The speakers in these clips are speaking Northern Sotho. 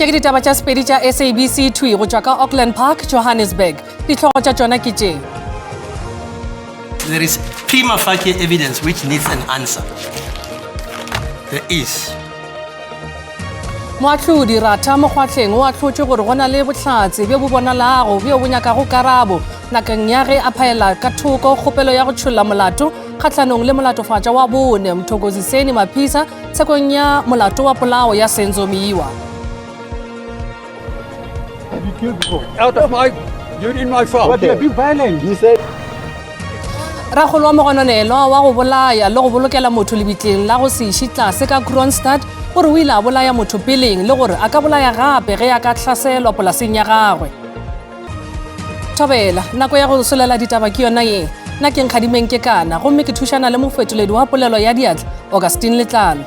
Tše ke ditaba tša Sepedi tša SABC thwi go tšwa ka Auckland Park, Johannesburg. Dihlogo tša tšona ke tše. There is prima facie evidence which needs an answer. There is. Moahlodi Ratha Mokgwahleng o ahlotše gore go na le bohlatse bjo bo bonalago bjo bo nyakago karabo nakong ya ge a phaela ka thoko kgopelo ya go tšholla molato kgahlanong le molatofatša wa bone Mthokoziseni Maphisa tshekong ya molato wa polao ya Senzo Meyiwa. Out of my, you're in my farm. Okay. Be violent. He said. Rakgolo wa mogononelwa wa go bolaya le go bolokela motho lebitleng la go se iše tlase ka Kroonstad o re o ile a bolaya motho peleng le gore a ka bolaya gape ge a ka hlaselwa polaseng ya gagwe. Thobela, nako ya go solela ditaba ke yona ye. Nna ke Nkgadimeng Kekana gomme ke thušana le mofetoledi wa polelo ya diatla Augustine Letlalo.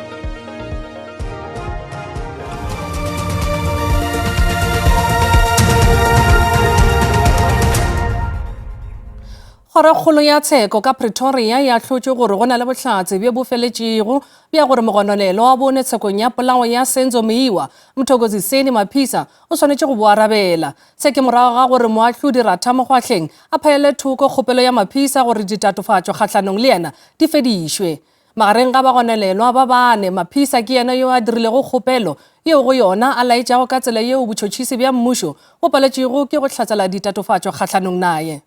Kgorokgolo ya tsheko ka Pretoria e ahlotše gore go na le bohlatse bjo bo feletšego bja gore mogononelo wa bone tshekong ya polao ya Senzo Meyiwa, Mthokoziseni Maphisa, o swanetše go bo arabela. Se ke morago ga gore moahlodi Ratha Mokgwahleng a phaele thoko kgopelo ya Maphisa gore ditatofatšo kgahlanong le yena di fedišwe. Magareng ga bagonelelwa ba bane, Maphisa ke yena yo a dirilego kgopelo yeo go yona a laetšago ka tsela yeo botšhotšhisi bja mmušo bo paletšwego ke go hlatsela ditatofatšo kgahlanong naye.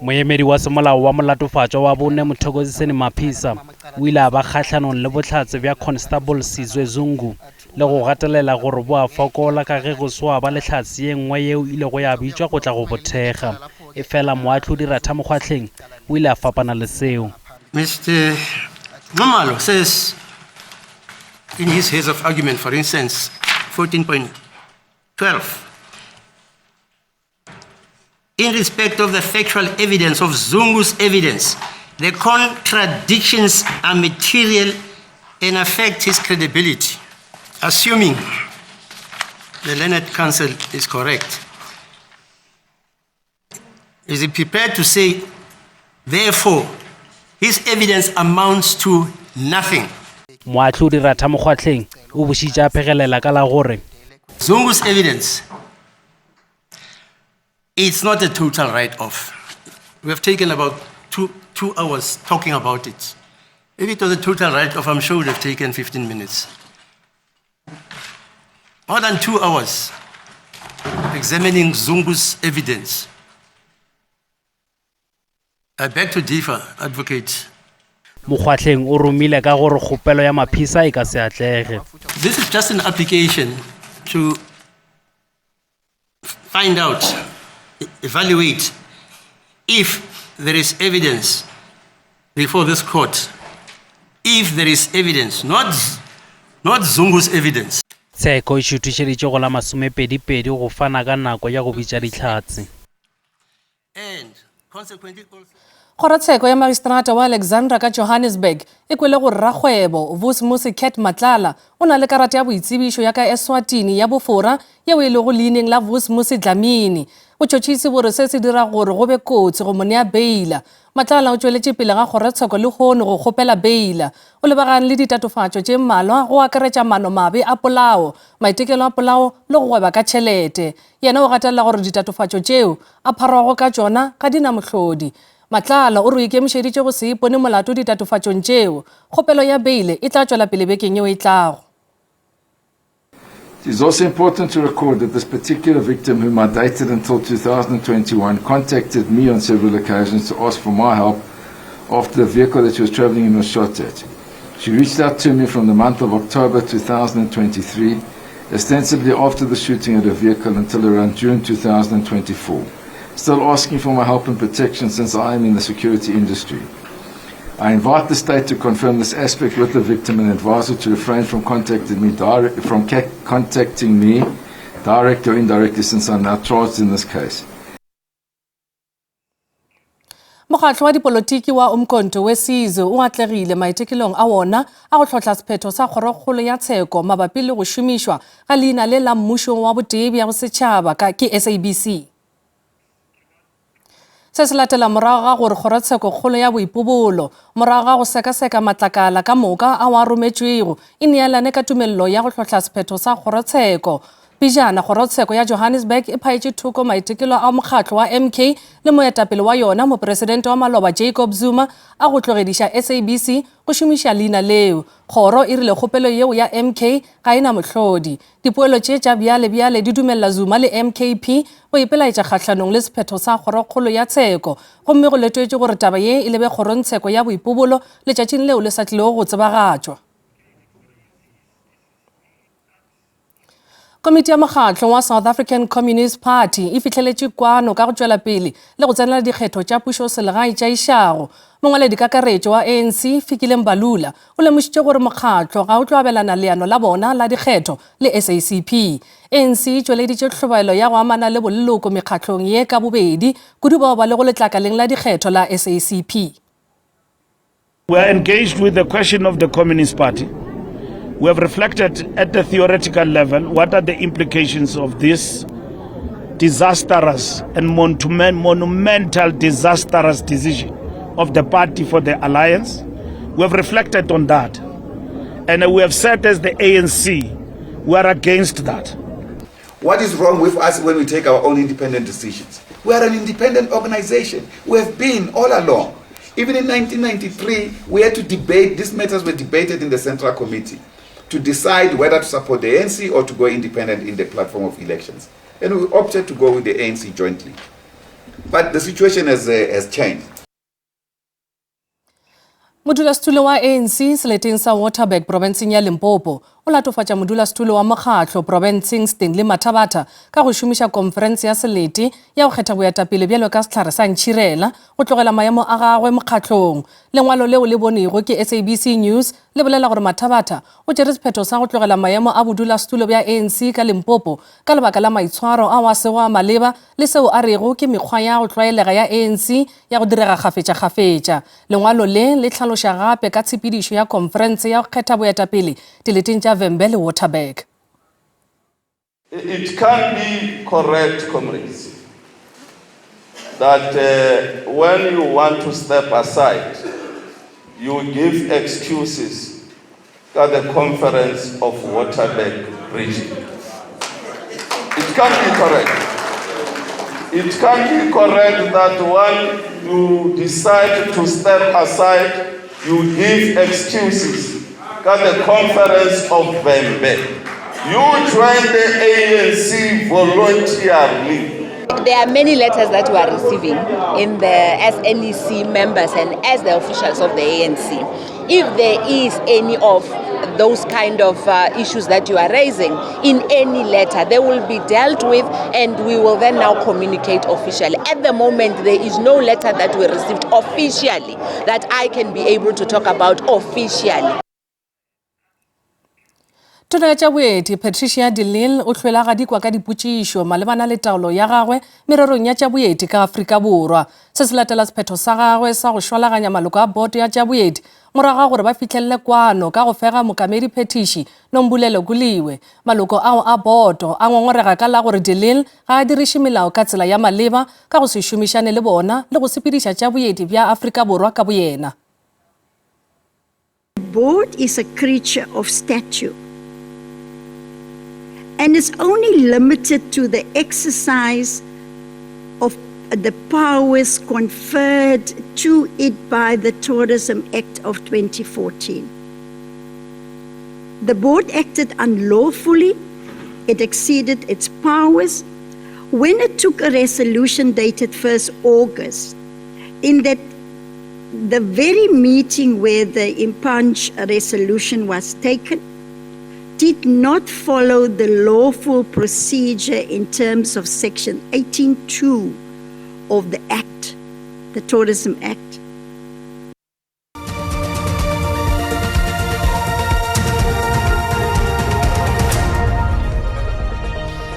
Moemedi wa semolao wa molatofatšwa wa bone Mthokoziseni Maphisa o ile a ba kgahlanong le bohlatse bja Constable Sizwe Zungu le go gatelela gore bo a fokola ka ge go se wa ba le hlatse ye nngwe yeo ilego ya bitšwa go tla go bo thekga. Efela moahlodi Ratha Mokgwahleng o ile a fapana le seo. Mister Nxumalo says in his heads of argument, for instance, 14.12, In respect of the factual evidence of Zungu's evidence, the contradictions are material and affect his credibility, assuming the Learned Counsel is correct. Is he prepared to say, therefore, his evidence amounts to nothing? Moahlodi Ratha Mokgwahleng o bušitše a phegelela ka la gore. Zungu's evidence It's not a total write-off. We have taken about two, hours talking about it. If it was a total write-off, I'm sure it would have taken 15 minutes. More than two hours examining Zungu's evidence. I beg to differ, Advocate. Mokgwahleng o romile ka gore kgopelo ya Maphisa e ka se atlege. This is just an application to find out, evaluate if there is evidence before this court. If there is evidence, not, not Zungu's evidence. Tsheko e šuthišeditšwe go la masomepedipedi go fana ka nako ya go bitša dihlatse. Kgorotsheko ya Magistrata wa Alexandra ka Johannesburg e kwele gore rakgwebo Vusimusi Cat Matlala o na le karata ya boitsebišo ya ka Eswatini ya bofora yeo e lego leineng la Vusimusi Dlamini. Botšhotšhisi bo re se se dira gore go be kotsi go mo nea beila. Matlala o tšweletše pele ga kgorotsheko lehono go kgopela beila. O lebagane le ditatofatšo tše mmalwa go akaretša maanomabe a polao, maitekelo a polao le go gweba ka tšhelete. Yena o gatelela gore ditatofatšo tšeo a pharwago ka tšona ga di na mohlodi. Matlala o re o ikemišeditše go se ipone molato ditatofatšong tšeo. Kgopelo ya beile e tla tšwela pele bekeng yeo e tlago. It is also important to record that this particular victim, whom I dated until 2021, contacted me on several occasions to ask for my help after the vehicle that she was traveling in was shot at. She reached out to me from the month of October 2023, ostensibly after the shooting at her vehicle until around June 2024, still asking for my help and protection since I am in the security industry. I invite the state to confirm this aspect with the victim and advise her to refrain from contacting me, direct, from contacting me directly or indirectly since I'm now charged in this case. Mokgatlo wa dipolotiki wa Umkhonto we Sizwe o atlegile maitekelong a wona a go hlohla sephetho sa Kgorokgolo ya Tsheko mabapi le go šomišwa ga leina le la Mmušo wa Botee bja Bosetšhaba ka ke SABC. Se se latela morago ga gore Kgorotshekokgolo ya Boipobolo, morago ga go sekaseka matlakala ka moka ao a rometšwego, e neelane ka tumelelo ya go hlohla sephetho sa kgorotsheko. Pejana, kgorotsheko ya Johannesburg e phaetše thoko maitekelo a mokgatlo wa MK le moetapele wa yona, mopresidente wa maloba Jacob Zuma, a go tlogediša SABC go šomiša leina leo. Kgoro e rile kgopelo yeo ya MK ga e na mohlodi. Dipoelo tše tša bjale bjale di dumelela Zuma le MKP go ipelaetša kgahlanong le sephetho sa Kgorokgolo ya Tsheko gomme go letetšwe gore taba ye e lebe Kgorongtsheko ya Boipobolo letšatšing leo le sa tlilego go tsebagatšwa. Komiti ya mokgatlo wa South African Communist Party e fihleletše kwano ka go tšwela pele le go tsenela dikgetho tša pušoselegae tša išago. Mongwaledikakaretšo wa ANC, Fikile Mbalula, o lemošitše gore mokgatlo ga o tlo abelana leano la bona la dikgetho le SACP. ANC e tšweleditše tlhobaelo ya go amana le boleloko mekgatlong ye ka bobedi, kudu bao ba lego letlakaleng la dikgetho la SACP. We are engaged with the question of the Communist Party. We have reflected at the theoretical level what are the implications of this disastrous and monumental disastrous decision of the party for the alliance. We have reflected on that. And we have said as the ANC, we are against that. What is wrong with us when we take our own independent decisions? We are an independent organization. We have been all along. Even in 1993, we had to debate, these matters were debated in the Central Committee to decide whether to support the ANC or to go independent in the platform of elections. And we opted to go with the ANC jointly. But the situation has, uh, has changed. Modulasetulo wa ANC seleteng sa Waterberg profenseng ya Limpopo o latofatša modulasetulo wa mokgatlo profenseng Stanley Mathabatha ka go šomiša konferense ya selete ya go kgetha boetapele bjalo ka sehlare sa ntšhirela go tlogela maemo a gagwe mokgatlong. Lengwalo leo le bonego ke SABC News le bolela gore Mathabatha o tšere sephetho sa go tlogela maemo a bodulasetulo bja ANC ka Limpopo ka lebaka la maitshwaro ao a sego a maleba le seo a rego ke mekgwa ya go tlwaelega ya ANC ya go direga kgafetšakgafetša. Lengwalo le le hlaloša gape ka tshepedišo ya khonferense ya go kgetha boetapele dileteng tša Vhembe le Waterberg. It can't be correct, comrades, that uh, when you want to step aside, you give excuses at the conference of Waterberg region. It can't be correct. It can't be correct that when you decide to step aside, you give excuses at the conference of Vhembe. You joined the ANC voluntarily. There are many letters that we are receiving in the as NEC members and as the officials of the ANC. If there is any of those kind of uh, issues that you are raising in any letter, they will be dealt with and we will then now communicate officially. At the moment, there is no letter that we received officially that I can be able to talk about officially. Tona ya tša boeti Patricia de Lille o hlwela gadikwa ka dipotšišo malebana le taolo ya gagwe mererong ya tša boeti ka Afrika Borwa. Se se latela sephetho sa gagwe sa go šwalaganya maloko a boto ya tša boeti morago ga gore ba fihlelele kwano ka go fega mookamedi phethiši Nombulelo Guliwe. Maloko ao a boto a ngongorega ka la gore de Lille ga a diriše melao ka tsela ya maleba ka go se šomišane le bona le go sepediša tša boeti bja Afrika Borwa ka boyena. Board is a creature of statute and is only limited to the exercise of the powers conferred to it by the Tourism Act of 2014. The board acted unlawfully, it exceeded its powers when it took a resolution dated 1st August in that the very meeting where the impunge resolution was taken did not follow the lawful procedure in terms of Section 18.2 of the Act, the Tourism Act.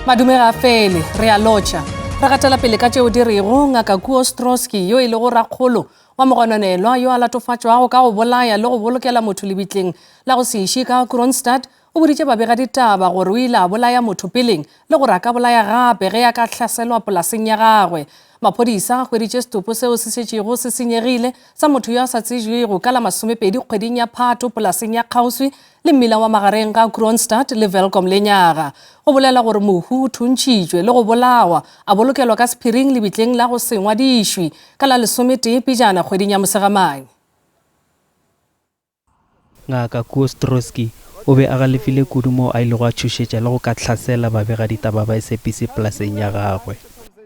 Madume ga fele, re a lotšha. Re gatela pele ka tšeo di rego ngaka Kuo Stroski yo e lego rakgolo wa mogononelwa yo a latofatšwago ka go bolaya le go bolokela motho lebitleng la go se iše ka Kroonstad. o boditše babegaditaba gore o ile a bolaya motho peleng le gore a ka bolaya gape ge a ka hlaselwa polaseng ya gagwe. Maphodisa a hweditše setopo seo se šetšego se senyegile sa motho yo a sa tsebjego ka la masomepedi kgweding ya Phato polaseng ya kgauswi le mmila wa magareng ga Kroonstad le Welkom lenyaga. Go bolela gore mohu o thuntšhitšwe le go bolawa, a bolokelwa ka sephiring lebitleng la go se ngwadišwe ka la lesometee pejana kgweding ya Mosegamanye. Ngaka Koos Trotsky o be a galefile kudu moo a ilego a tšhošetša le go ka hlasela babegaditaba ba SABC polaseng ya gagwe.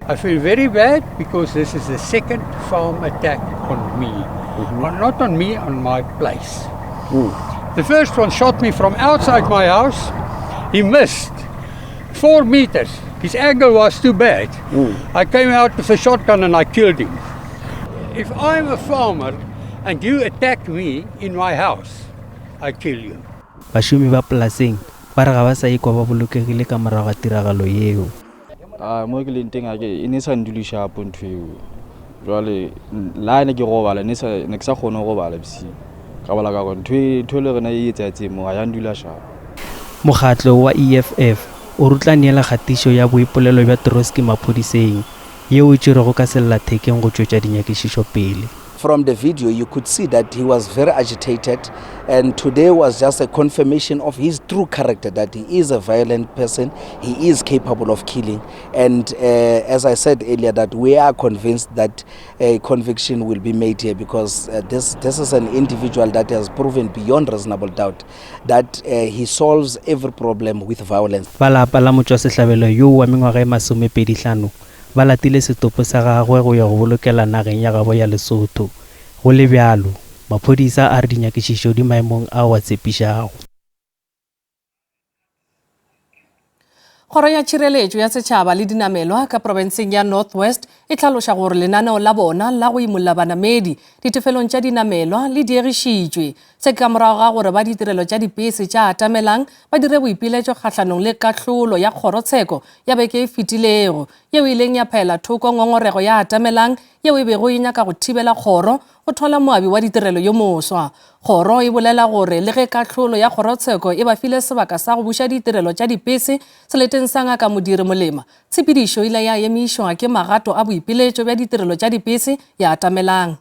I feel very bad because this is the second farm attack on me. Mm-hmm. Well, not on me, on my place. Mm. The first one shot me from outside my house. He missed four meters. His angle was too bad. Mm. I came out with a shotgun and I killed him. If I'm a farmer and you attack me in my house, I kill you. Bašomi ba polaseng ba re ga ba sa ikwa ba bolokegile ka morago ga tiragalo yeo. A mo ke leng teng a ke e ne sa ndule shapo ntho eo jwale la ne ke robala ne sa ne ke sa kgone go robala bosigo ka bala ka gore ntho e ntho e le rena e etsaetseng mo ga ya ndula shapo. Mokgatlo wa EFF o re o tla neela kgatišo ya boipolelo bja Trotsky maphodiseng yeo e tšerwego ka sellathekeng go tšwetša dinyakišišo pele. From the video you could see that he was very agitated and today was just a confirmation of his true character that he is a violent person, he is capable of killing and uh, as I said earlier that we are convinced that a conviction will be made here because uh, this, this is an individual that has proven beyond reasonable doubt that uh, he solves every problem with violence. Ba lapa la motšwasehlabelo yoo wa mengwaga e masomepedihlano ba latile setopo sa gagwe go ya go bolokela nageng ya gabo ya Lesotho. Go le bjalo, maphodisa a re dinyakišišo di maemong ao a tshepišago. Kgoro ya Tšhireletšo ya Setšhaba le Dinamelwa ka profenseng ya North West e hlaloša gore lenaneo la bona la go imolla banamedi ditefelong tša dinamelwa le diegišitšwe. Se ke ka morago ga gore ba ditirelo tša dipese tša Atamelang ba dire boipiletšo kgahlanong le kahlolo ya kgorotsheko ya beke e fetilego yeo e ileng ya phaela thoko ngongorego ya Atamelang yeo e bego e nyaka go thibela kgoro go thwala moabi wa ditirelo yo moswa. Kgoro e bolela gore le ge kahlolo ya kgorotsheko e ba file sebaka sa go buša ditirelo tša dipese seleteng sa Ngaka Modiri Molema, tshepedišo ile ya emišwa ke magato a boipiletšo bja ditirelo tša dipese ya Atamelang.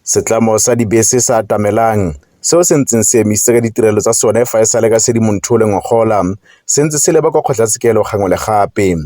Setlamo sa dibese sa Atamelang, seo se ntseng se emisitse ka ditirelo tsa sone fa e sale ka Sedimonthole ngogola, se ntse se leba kwa kgotlatshekelo gangwe le gape.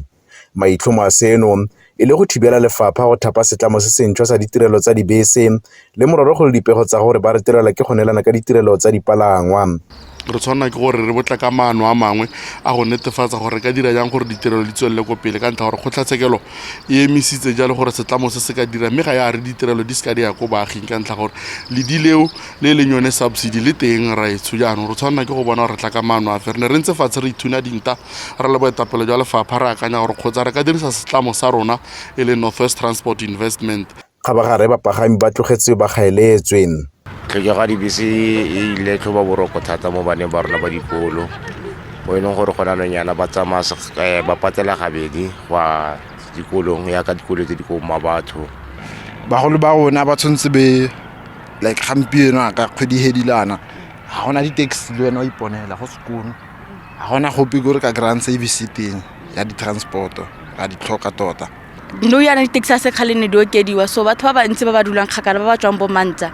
Maitlhomo a seno e le go thibela lefapha go thapa setlamo se sentšhwa sa ditirelo tsa dibese le mororo go le dipego tsa gore ba retelelwa ke go neelana ka ditirelo tsa dipalangwa. Re tshwanela ke gore re botle ka maano a mangwe a go netefatsa gore re ka dira jang gore ditirelo di tswelele ko pele ka ntlha gore kgotlatshekelo e emisitse jalo gore setlamo se se ka dira mme ga ya re ditirelo di se ka di ya ko baaging ka ntlha gore ledi leo le e leng yone subsidy le teng raetsho jaanong re tshwanela ke go bona gore re tla ka maano afe re ne re ntse fatshe re ithuna dinta re le boetapele jwa lefapha re akanya gore kgotsa re ka dirisa setlamo sa rona e leng Northwest Transport Investment. Kgabagare bapagami ba tlogetswe ba gaeletswe. Tlhokego ya dibese e ile tlhoba boroko thata mo baneng ba rona ba dikolo mo e leng gore gona anong yana ba tsamaya eh, ba patela gabedi go ya dikolong ya ka dikolo tse di ko batho. Bagolo ba rona ba tshwanetse be like gampieno a ka kgwedi hedilana ga gona di-taxi le wena o iponela go sekolo ga gona gope ko re ka kry-ang service teng ya di-transport-o ra di tlhoka tota. Nou yana di-taxi a se kgale ne di okediwa so batho ba bantsi ba ba dulang kgakala ba ba tswang bo mantsa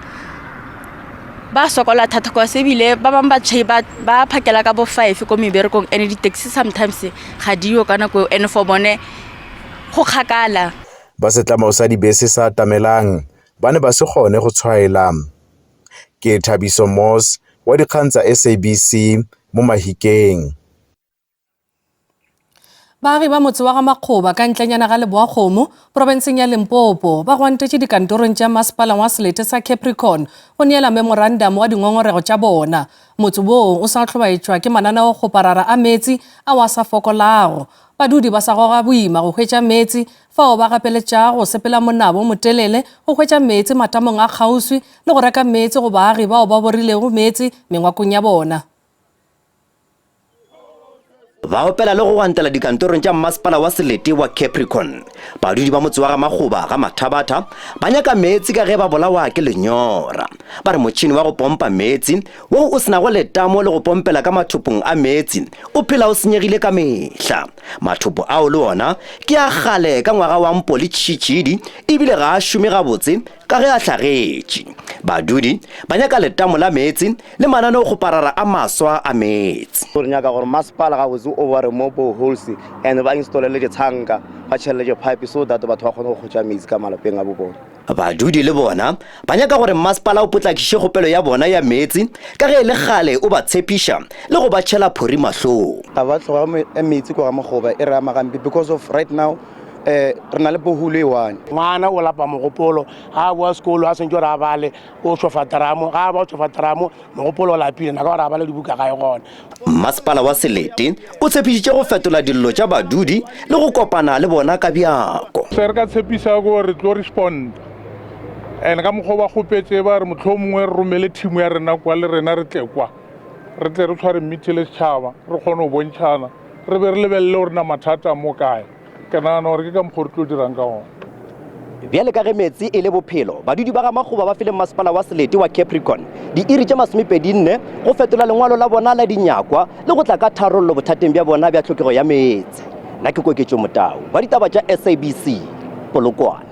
ba sokola thata kwa se ebile ba bangwe ba ba phakela ka bo five ko meberekong and di-taxi sometimes ga diyo ka nako eo and for bone go kgakala. Ba setlamo sa dibese sa Atamelang ba ne ba se kgone go tshwaela. Ke Thabiso Moss wa dikgang tsa SABC mo Mahikeng. Baagi ba motse wa ga Makgoba ka ntlenyana ga Leboakgomo, profenseng ya Limpopo, ba gwantetše dikantorong tša masepala wa selete sa Capricorn go neela memorandum wa dingongorego tša bona. Motse woo o sa hlobaetšwa ke mananeokgoparara a meetse ao a sa fokolago. Badudi ba sa goga boima go hwetša meetse fao ba gapeletšago go sepela monabo o motelele go hwetša meetse matamong a kgauswi le go reka meetse go baagi bao ba borilego meetse mengwakong ya bona. Ba opela le go gwantela dikantorong tša mmasepala wa selete wa Capricorn. Badudi ba motse wa Ga-Makgoba, Ga-Mathabatha, ba nyaka meetse ka ge ba bolawa ke lenyora. Ba re motšhene wa go pompa meetse, wo o se nago letamo le go pompela ka mathopong a meetse, o phela o senyegile ka mehla. Mathopo ao le ona ke a kgale ka ngwaga wa mpo le tšhitšhidi ebile ga a šome gabotse ka ge a hlagetše. Badudi ba nyaka letamo la meetse le mananeokgoparara a maswa a meetse. Re nyaka gore masepala gabotse o bore mo boreholes and ba installe le ditanka, ba tšhelele di-pipe so that batho ba kgone go hwetša meetse ka malapeng a bo bona. Badudi le bona ba nyaka gore masepala o potlakiše kgopelo ya bona ya meetse ka ge e le kgale o ba tshepiša le go ba tšhela phori mahlong. Taba ya tlhogo ya meetse kwa Ga-Makgoba e re ama gampe because of right now um re na le borehole e one. Ngwana o lapa mogopolo ga a boa sekolo a sentse gore a bale o tšhofa teramo, ga a ba o tšhofa teramo mogopolo o lapile nako gore a bale dibuka ga e gona. Masepala wa selete o tshepišitše go fetola dillo tša badudi le go kopana le bona ka bjako. Se re ka tshepiša ke gore re tlo responda and ka mokgwa o ba kgopetše ba re mohlomongwe re romele team ya rena kwa le rena re tle kwa re tle re tshware meeting le setšhaba re kgone go bontšhana re be re lebelele gore na mathata a mo kae. Ke nagana gore ke ka mokgwa re tlo dirang ka gona. Bjale ka ge meetse e le bophelo, badudi ba Ga-Makgoba ba file masepala wa selete wa Capricorn diiri tše masomepedinne go fetola lengwalo la bona la dinyakwa le go tla ka tharollo bothateng bja bona bja tlhokego ya meetse. Nna ke Koketšo Motau wa ditaba tša SABC, Polokwane.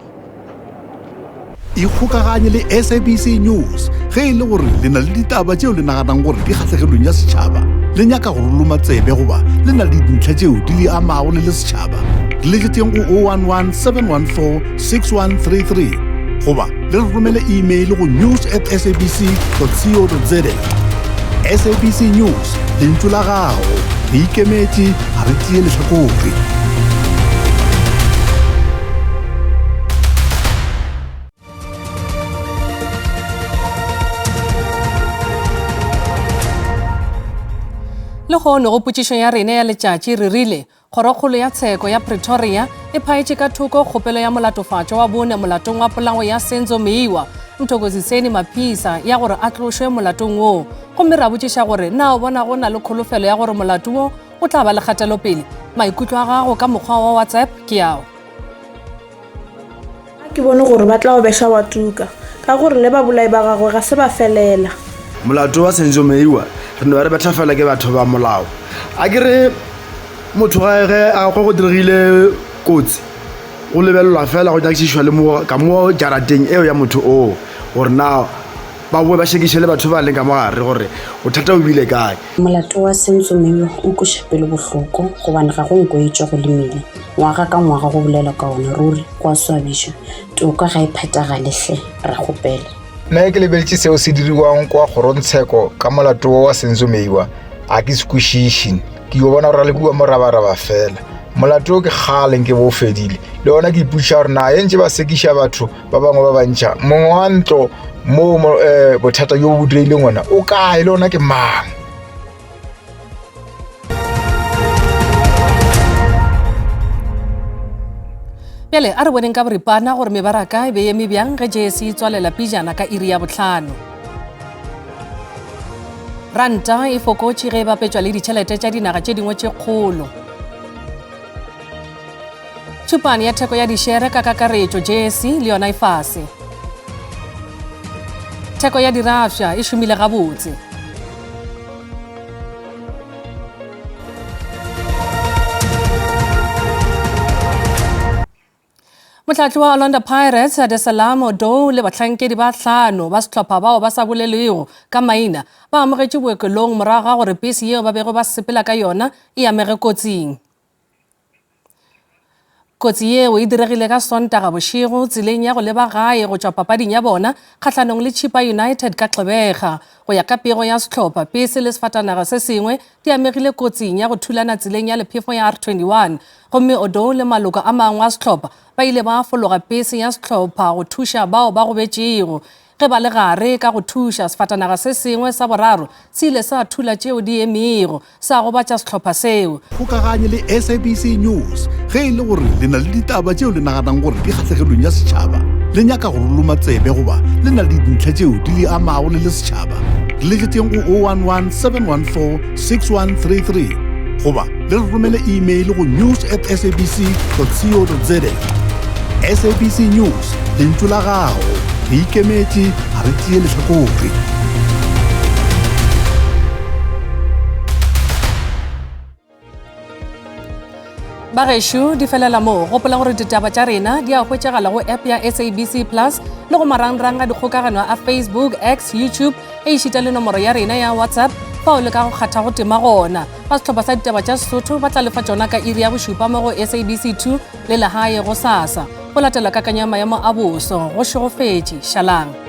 Ikgokaganye le SABC News ge e le gore le na le ditaba tšeo le naganang gore di kgahlegelong ya setšhaba, le nyaka go re loma tsebe goba le na le dintlha tšeo di le amago le le setšhaba. Re letšetšeng go 011 714 6133 goba le re romele email go news at sabc co za. SABC News, lentšu la gago. Re ikemetše, ga re tšee lehlakore. Lehono go potšišo ya rena ya letšatši re rile Kgorokgolo ya Tsheko ya Pretoria e phaetše ka thoko kgopelo ya molatofatšwa wa bone molatong wa polao ya Senzo Meyiwa, Mthokoziseni Maphisa ya gore a tlošwe molatong woo. Gomme ra botšiša gore na o bona go na le kholofelo ya gore molato wo o tla ba le kgatelopele? Maikutlo a gago ka mokgwa wa WhatsApp ke ao. Ga ke bone gore ba tla o beša wa tuka, ka gore le babolai ba gagwe ga se ba felela. Molato wa Senzo Meyiwa re no re betha fela ke batho ba molao. A ke re motho ga ge a go diregile kotsi go lebelelwa fela go nyakišišwa le mo ka mo jarateng eo ya motho oo gore na ba boe ba šekiše le batho ba leng ka mo gare gore bothata bo bile kae. Molato wa Senzo Meyiwa o kweša pelo bohloko gobane ga go nko e tšwa go lemile. Ngwaga ka ngwaga go bolelwa ka ona, ruri go a swabiša. Toka ga e phethagale hle, ra kgopela. Nna ke lebeletše seo se diriwang kwa kgorongtsheko ka molato wo wa Senzo Meyiwa, ga ke se kwešiše. Ke yo bona go ralokiwa morabaraba fela. Molato wo ke kgale nke bo o fedile. Le gona ke ipotšiša gore na e ntše ba sekiša batho ba bangwe ba bantšha mongwe wa ntlo moo eh, bothata bjo bo direileng gona o kae le gona ke mang. Bjale a re boneng ka boripana gore mebaraka e be eme bjang ge JSE e tswalela pejana ka iri ya bohlano. Ranta e fokotše ge e bapetšwa le ditšhelete tša dinaga tše dingwe tše kgolo. Tšhupane ya theko ya dišere ka kakaretšo JSE le yona e fase. Theko ya dirafša e šomile gabotse. Mohlahli wa Orlando Pirates Adesalam Odou le bahlankedi ba hlano ba sehlopha bao ba sa bolelwego ka maina ba amogetše bookelong morago ga gore pese yeo ba bego ba sepela ka yona e amege kotsing. Kotsi yeo e diregile ka Sontaga bošego tseleng ya go leba gae go tšwa papading ya bona kgahlanong le Chippa United ka Gqeberha. Go ya ka pego ya sehlopha, pese le sefatanaga se sengwe di amegile kotsing ya go thulana tseleng ya lephefo ya R21 gomme Odou le maloko a mangwe a sehlopha ba ile ba fologa pese ya sehlopha go thuša bao ba gobetšego. Ge ba le gare ka go thuša, sefatanaga se sengwe sa boraro se ile sa thula tšeo di emego, sa gobatša sehlopha seo. Kgokaganye le SABC News ge e le gore le na le ditaba tšeo le naganang gore di kgahlegelong ya setšhaba, le nyaka go re loma tsebe goba le na le dintlha tšeo di le amago le le setšhaba. Re letšetšeng go 011 714 6133 goba. le re romele email go news at sabc co za. SABC News, lentšu la gago. Re ikemetše, ga re tšee lehlakore. Bagešo di felela moo. Gopola gore ditaba tša rena di a hwetšagala go app ya SABC Plus le go marangrang a dikgokagano a Facebook, X, YouTube e išita le nomoro ya rena ya WhatsApp fao le ka go kgatha go tema gona. Ba sehlopha sa ditaba tša Sesotho ba tla lefa tšona ka iri ya bošupa mo go SABC 2 le legae go sasa. Go latela kakanyo ya maemo a boso go šegofetše. Šalang.